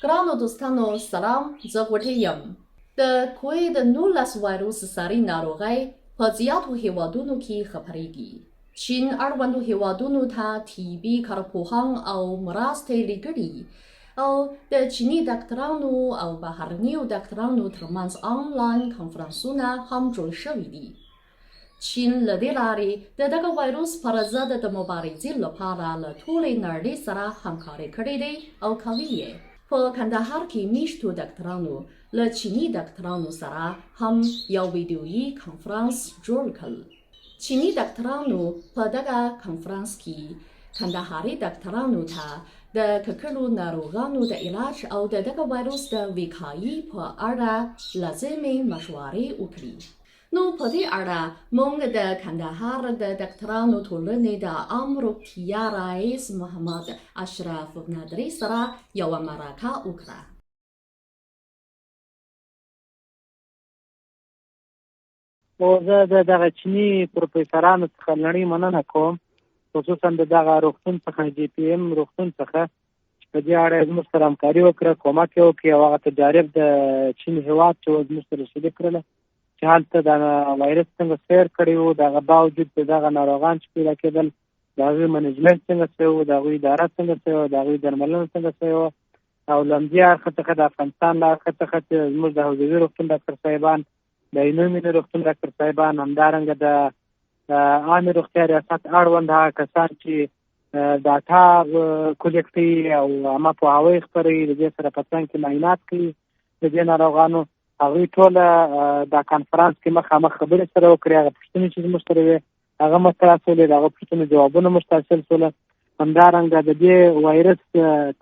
ګرانو دوستانو سلام، زه غوټۍ یم. د کوید 19 وایروس ساري ناروغۍ په زیاتو هیوادونو کې خپریږي. چین اړوندو هیوادونو ته طبي کارپوهان او مرستې لیږلي او د چیني ډاکټرانو او بهرنیو ډاکټرانو ترمنځ آنلاین کنفرانسونه هم جوړ شوي دي. چین له دې لارې د دغه وایروس پر ضد د مبارزې لپاره له ټولې نړۍ سره همکاري کړې دی او کوي یې. په کندهار کې میشتو ډاکټرانو له چیني ډاکټرانو سره هم یو ویډیويي کنفرانس جوړ کړ. چیني ډاکټرانو په دغه کنفرانس کې کندهاري ډاکټرانو ته د ککړو ناروغانو د علاج او د دغه وایروس د وقایې په اړه لازمې مشورې وکړې. نو په دې اړه موږ د کندهار د ډاکټرانو ټولنې د عام روغتیا رئیس محمد اشرف نادري سره یوه مرکه وکړه. او زه د دغه چیني پروفیسورانو څخه نړۍ مننه کوم، خصوصا د دغه روغتون څخه، جی پی ایم روغتون څخه، چې په دې اړه زموږ سره همکاري وکړه، کومک یې وکړي او هغه تجارب د چین هیواد چې زموږ سره شریک کړل چې هلته د وایرس څنګه سیر کړی وو، د هغه باوجود د دغه ناروغان چې پیدا کېدل د هغوی منجمنټ څنګه شوی وو، د هغوی اداره څنګه شوې وه، د هغوی درملنه څنګه شوې وه. او له همدې اړخه څخه د افغانستان له اړخه څخه چې زموږ د حوزوي روغتون ډاکټر صاحبان، د عینو مینې روغتون ډاکټر صاحبان، همدارنګه د عامې روغتیا ریاست اړوند هغه کسان چې ډاټا کولیکټوي او عامه پوهاوی خپروي، د دې سره په څنګ کې معاینات کوي د دې ناروغانو، هغوی ټوله دا کانفرانس کې مخامخ خبرې سره وکړې. هغه پوښتنې چې زموږ سره وې هغه مطرح سولې، د هغو پوښتنو جوابونه موږ ته حاصل سوله. همدارنګه د دې وایرس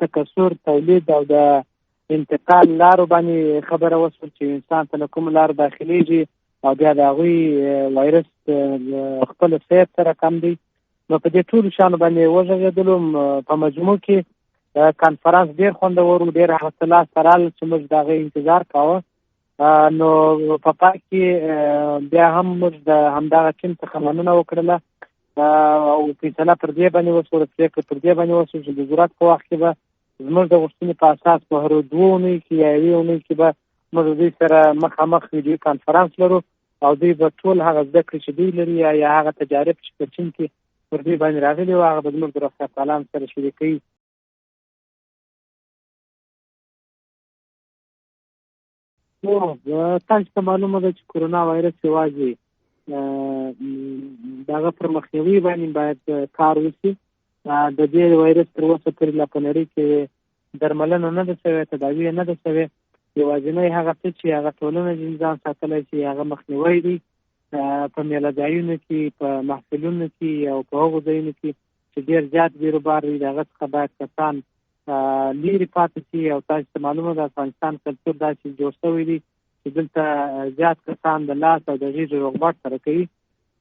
تکثر، تولید او د انتقال لارو باندې خبره وشوه چې انسان ته له کومو لارو داخلېږي او بیا د هغوی وایرس خپل سیر سره کم دی. نو په دې ټولو شیانو باندې وغږېدلو. په مجموع کې کانفرانس ډېر خوندور و، ډېر هغه څه لاسته راغلل چې موږ د هغې انتظار کاوه. نو په پای کې بیا هم موږ د همدغه ټیم څخه مننه وکړله او فیصله پر دې باندې وشوه، پرېکړه پر دې باندې وشوه چې د ضرورت په وخت کې به زموږ د غوښتنې په اساس په هرو 2 اونیو کې یا یوې اونۍ کې به موږ دوی سره مخامخ ویډیو کانفرانس لرو او دوی به ټول هغه زده کړې چې دوی لري یا هغه تجارب چې په چین کې پر دوی باندې راغلي وو هغه به زموږ د روغتیاپالانو سره شریکوي. هو، تاسو ته معلومه ده چې کرونا وایرس یوازې د هغه پر مخنیوي باندې باید کار وشي. د دې وایرس تر اوسه پورې لا په نړۍ کې درملنه نه ده شوې، تداوي یې نه ده شوې. یوازینی هغه څه چې هغه ټولنه ځینې ځان ساتلی شي هغه مخنیوی دی. په میله ځایونو کې، په محفلونو کې او په هغو ځایونو کې چې ډېر زیات بیروبار وي د هغه څخه باید کسان لیرې پاتې شي. او تاسو ته معلومه ده افغانستان کلتور داسې جوړ شوی دی چې دلته زیات کسان د لاس او د غېږې روغبړ سره کوي.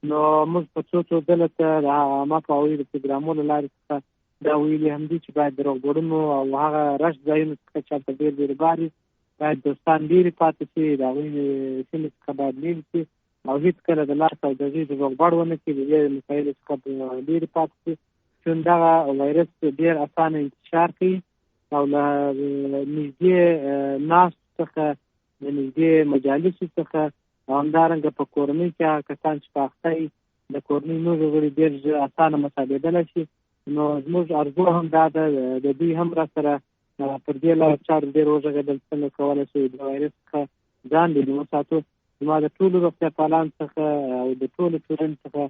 نو موږ په څو څو ځله ته د عامه پوهاوي د پروګرامو له لارې څخه دا ویلي هم دي چې باید د روغبړونو او هغه رش ځایونو څخه چې هلته ډېر بیروبار وي باید دوستان لیرې پاتې شي، د هغوی سیمې څخه باید لیرې شي او هیڅکله د لاس او د غېږې روغبړ ونه کړي، د دې مسایلو څخه لیرې پاتې شي. چون دغه وایرس ډېر اسانه انتشار کوي او له نږدې ناستو څخه، د نږدې مجالسو څخه او همدارنګه په کورنۍ کې هغه کسان چې په اخته وي د کورنۍ نور غړي ډېر ژر اسانه مصابېدلی شي. نو زموږ ارزو هم دا ده، د دوی هم را سره پر دې لار چارو ډېر وغږېدل څنګه کولی شو د وایرس څخه ځان لرې وساتو. زما د ټولو روغتیاپالانو څخه او د ټولو ټولنې څخه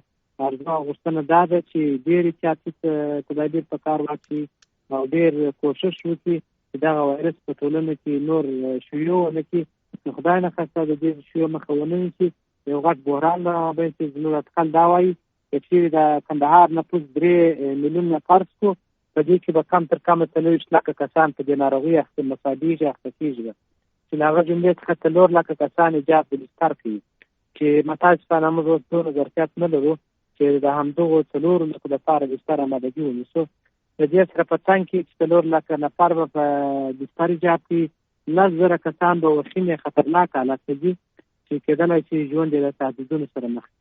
ارزو او غوښتنه دا ده چې ډېر احتیاطي تدابیر په کار واچوي او ډېر کوشش وکړي چې دغه وایرس په ټولنه کې نور شیوع ونه کړي. نو خدای نخواسته د دې شیوع مخه ونه نیسي، یو غټ بحران به رامنځته شي. زموږ اټکل دا وایي که چیرې د کندهار نفوس 3 میلیونه فرض کړو، په دې کې به کم تر کمه 24 لکه کسان په دې ناروغۍ اخته مصابېږي، اخته کېږي به، چې له هغه جملې څخه 4 لکه کسان ایجاب د بستر کوي چې متاسفانه موږ اوس دومره ظرفیت نه لرو چې د همدغو 4 لکو لپاره بستر آمادګي ونیسو. د دې سره په څنګ کې چې 4 لکه نفر به په بستر ایجاب کوي، 10,000 کسان به وخیمې خطرناک حالت ته ځي چې کېدلی شي ژوند یې له تهدیدونو سره مخ کړي.